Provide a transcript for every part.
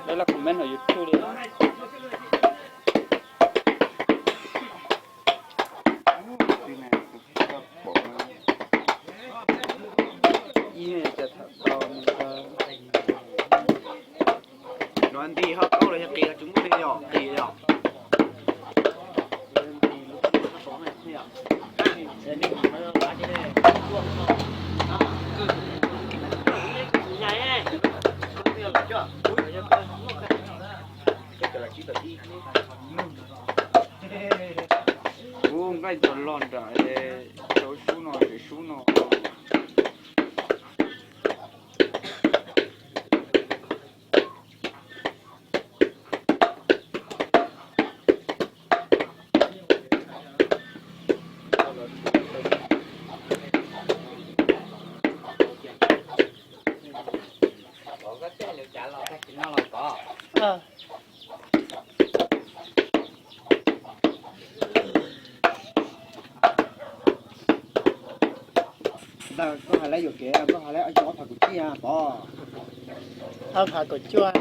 Peb los comment hauv YouTube li. Ib, cas tham tau nws. Nov nti ho qaub los yog qis los tsis muaj li yom, qis yom. Ub, nqaij ntxhov loj nram, rau sub no, sub no. Ntawd koj hais lawv yuam kev, koj hais lawv ob phav kaum tsib pov. Ob phav kaum cuaj.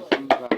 Xab nplas, ntawd xab nplas.